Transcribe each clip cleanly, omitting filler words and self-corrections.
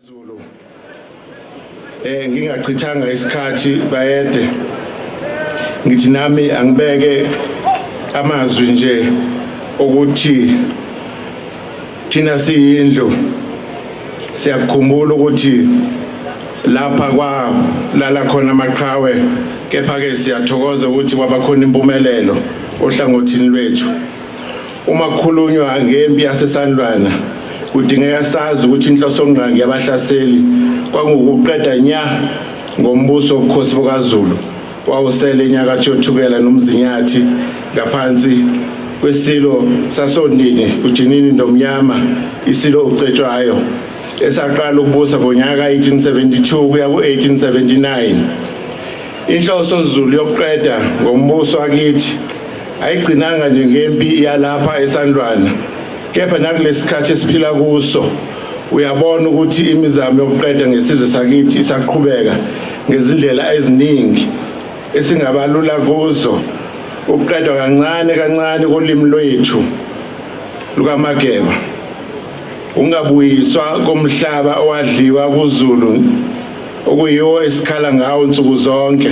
Zulu. Ngingachithanga isikhathi bayede. Ngithi nami angibeke amazwi nje ukuthi thina siyindlu siyakukhumbula ukuthi lapha kwalala khona amaqhawe, kepha ke siyathokoza ukuthi kwaba khona impumelelo ohlangothini lwethu. Uma kukhulunywa ngempi yaseSandlwana kudingeka sazi ukuthi inhlosongqangi yabahlaseli kwakungukuqeda nya ngombuso wobukhosi bukaZulu wawusele enyakatho yoThukela noMzinyathi ngaphansi kwesilo sasoNdini uJinini Ndomnyama, isilo uCetshwayo, esaqala ukubusa ngonyaka 1872 kuya ku-1879. Inhloso Zulu yokuqeda ngombuso wakithi ayigcinanga nje ngempi yalapha eSandlwana, kepha nakulesikhathi esiphila kuso uyabona ukuthi imizamo yokuqeda ngesizwe sakithi isaqhubeka ngezindlela eziningi esingabalula kuzo ukuqedwa kancane kancane kolimi lwethu lukaMageba, ukungabuyiswa komhlaba owadliwa kuZulu okuyiwo esikhala ngawo nsuku zonke,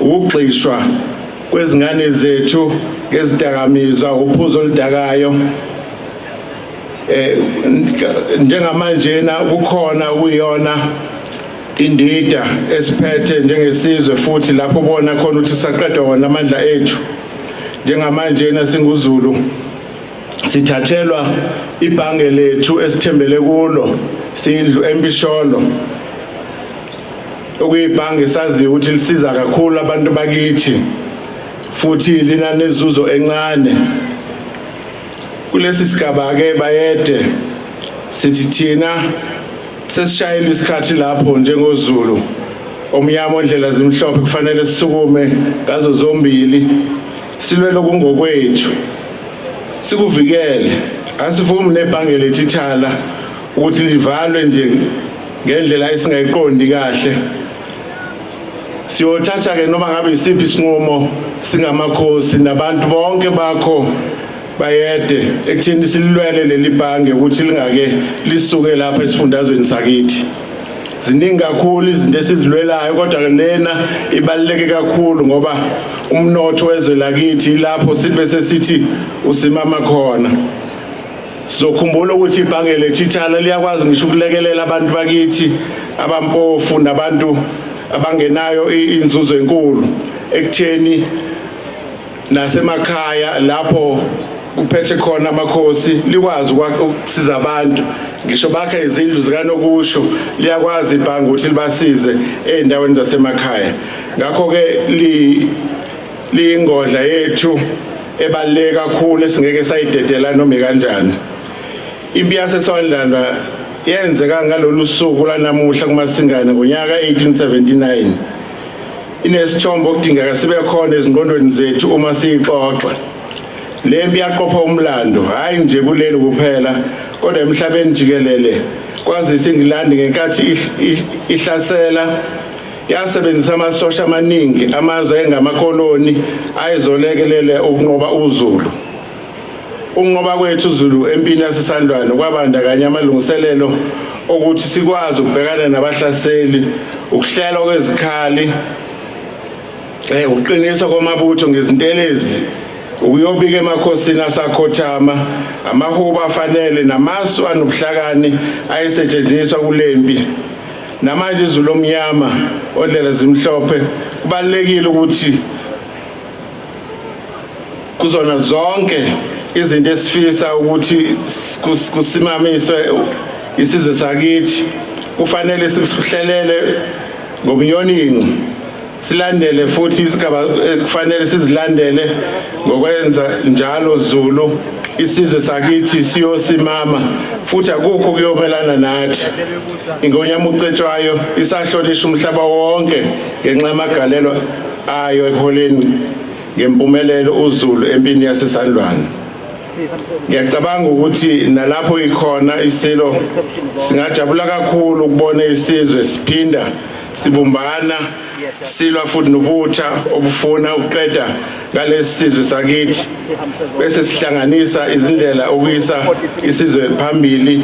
ukugxishwa kwezingane zethu ngezidakamizwa, uphuzo oludakayo. Njengamanjena kukhona kuyona indida esiphethe njengesizwe, futhi lapho bona khona ukuthi saqedwa wona amandla ethu. Njengamanjena singuZulu sithathelwa ibhange lethu esithembele kulo sindlu empisholo, okuyibhange saziyo ukuthi lisiza kakhulu abantu bakithi futhi linanezuzo encane. Kulesi sigaba ke bayede sithi thina sesishayela isikhathi lapho njengoZulu omnyama ondlela zimhlophe kufanele sisukume ngazo zombili silwele okungokwethu sikuvikele. Asivumi nebhange lethu ithala ukuthi livalwe nje ngendlela esingayiqondi kahle. Siyothatha ke noma ngabe isiphi isinqumo singamakhosi nabantu bonke bakho bayede ekutheni sililwele leli bhange ukuthi lingake lisuke lapha esifundazweni sakithi. Ziningi kakhulu izinto esizilwelayo, kodwa ke lena ibaluleke kakhulu ngoba umnotho wezwe lakithi ilapho sibe sesithi usimama khona. Sizokhumbula ukuthi ibhange lethu ithala liyakwazi ngisho ukulekelela abantu bakithi abampofu nabantu abangenayo inzuzo enkulu ekutheni nasemakhaya lapho kuphethe khona amakhosi likwazi ukusiza abantu, ngisho bakha izindlu zikanokusho liyakwazi ibhange ukuthi libasize ey'ndaweni zasemakhaya. Ngakho-ke liyingodla yethu ebaluleke kakhulu esingeke sayidedela noma kanjani. Impi yaseSandlwana yenzeka ngalolu suku lwanamuhla kuMasingane ngonyaka 1879. Inesithombe okudingeka sibe khona ezingqondweni zethu uma siyixoxa. Le mpi yaqopha umlando hhayi nje kuleli kuphela kodwa emhlabeni jikelele, kwazise iNgilandi ngenkathi ihlasela yasebenzisa amasosha amaningi amazwe engamakoloni ayezolekelela ukunqoba uZulu. Ukunqoba kwethu uZulu empini yaseSandlwana kwabandakanya amalungiselelo okuthi sikwazi ukubhekana nabahlaseli, ukuhlelwa kwezikhali, ukuqiniswa kwamabutho ngezintelezi, ukuyobika emakhosini asakhothama, amahubo afanele namasu anobuhlakani ayesetshenziswa kulempi. Namanje izulu omnyama ondlela zimhlophe kubalulekile ukuthi kuzona zonke izinto esifisa ukuthi kusimamiswe isizwe sakithi kufanele sikuhlelele ngobunyoninco, silandele futhi izigaba kufanele sizilandele. Ngokwenza njalo Zulu, isizwe sakithi siyosimama futhi akukho kuyomelana nathi. Ingonyama uCetshwayo isahlolisha umhlaba wonke ngenxa yamagalelo ayo ekuholeni ngempumelelo uZulu empini yaseSandlwana. Ngiyacabanga ukuthi nalapho ikhona isilo singajabula kakhulu ukubona isizwe siphinda sibumbana silwa futhi nobutha obufuna ukuqeda ngalesi sizwe sakithi, bese sihlanganisa izindlela ukuyisa isizwe phambili.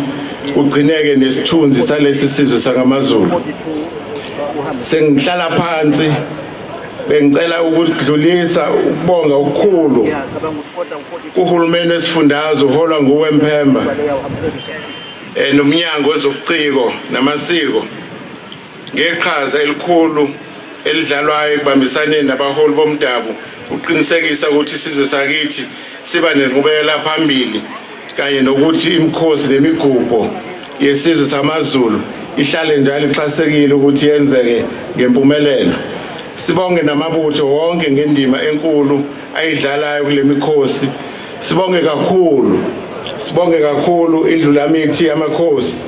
Kugcineke nesithunzi salesi sizwe sangamaZulu. Sengihlala phansi, bengicela ukudlulisa ukubonga okukhulu kuhulumeni wesifundazwe uholwa nguwe Mphemba nomnyango wezobuciko namasiko ngeqhaza elikhulu elidlalwayo ekubambisaneni nabaholi bomdabu ukuqinisekisa ukuthi isizwe sakithi siba nenqubekela phambili kanye nokuthi imikhosi nemigubho yesizwe samaZulu ihlale njalo ixhasekile ukuthi yenzeke ngempumelelo. Sibonge namabutho wonke ngendima enkulu ayidlalayo kule mikhosi. Sibonge kakhulu, sibonge kakhulu indlulamithi yamakhosi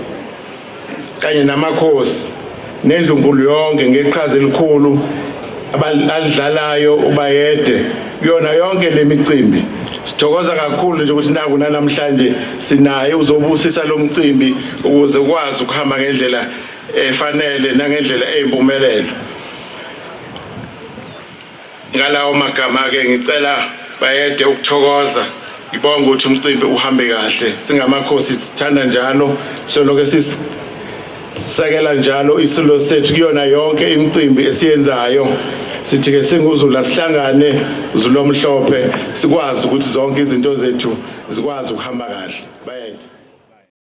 kanye namakhosi nendlunkulu yonke ngeqhaza elikhulu abalidlalayo uBayede kuyona yonke le micimbi. Sithokoza kakhulu nje ukuthi naku namhlanje sinaye uzobusisa lo mcimbi ukuze ukwazi ukuhamba ngendlela efanele nangendlela eyimpumelelo. Ngalawo magama-ke ngicela Bayede ukuthokoza, ngibonga ukuthi umcimbi uhambe kahle. Singamakhosi sithanda njalo soloke sisekela njalo isilo sethu kuyona yonke imicimbi esiyenzayo. Sithi-ke singuZulu asihlangane, Zulu omhlophe, sikwazi ukuthi zonke izinto zethu zikwazi ukuhamba kahle. Bayede.